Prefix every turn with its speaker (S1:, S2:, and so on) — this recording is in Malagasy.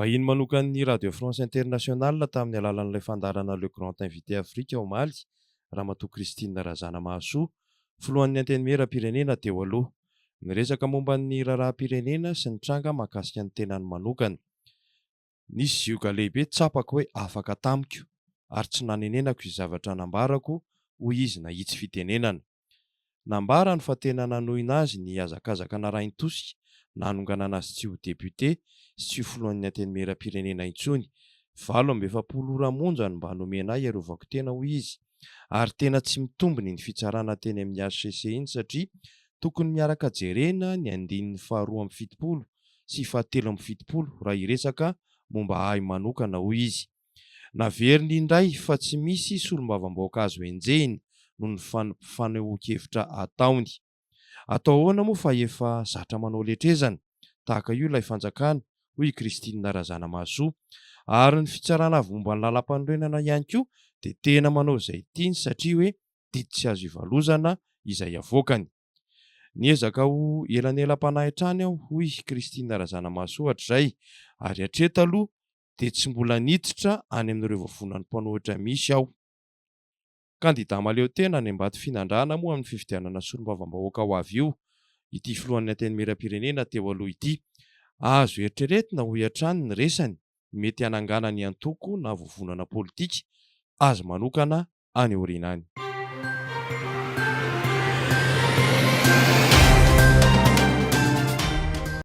S1: Vahiny manokan'ny Radio France Internationale tamin'ny alalan'ilay fandaharana Le Grand Invité Afrique omaly, Ramatoa Christine Razanamahasoa, filohan'ny Antenimierampirenena teo aloha. Niresaka momba ny raharaham-pirenena sy ny tranga mahakasika ny tenany manokana. Nisy zioga lehibe tsapako hoe afaka tamiko ary tsy nanenenako izay zavatra nambarako, hoy izy nahitsy fitenenana. Nambarany fa tena nanohina azy ny hazakazaka narahin-tosika nanonganana azy tsy ho depiote sy tsy ho filohan'ny Antenimierampirenena intsony. 48 ora monja no mba nomena ahy hiarovako tena, hoy izy, ary tena tsy mitombina iny fitsarana teny amin'ny hcc iny satria tokony miaraka jerena ny andininy faha-72 sy faha-73 raha hiresaka momba ahy manokana, hoy izy. Naveriny indray fa tsy misy solombavambahoaka azo enjehina noho ny fanehoan-kevitra ataony. Atao ahoana moa fa efa zatra manao letrezana tahaka io ilay fanjakana, hoy i Christine Razanamahasoa. Ary ny fitsarana avo momba ny lalampanorenana ihany koa dia tena manao izay tiany satria hoe didy tsy azo ivalozana izay avoakany. Niezaka ho elanelam-panahy hatrany aho, hoy i Christine Razanamahasoa hatrizay, ary hatreto aloha dia tsy mbola niditra any amin'ireo vovonan'ny mpanohitra misy aho. Kandida mahaleo tena any Ambatofinandrahana moa amin'ny fifidianana solombavambahoaka ho avy io ity filohan'ny Antenimierampirenena teo aloha ity. Azo eritreretina, hoy hatrany ny resany, ny mety hananganany antoko na vovonana politika azy manokana any aoriana any.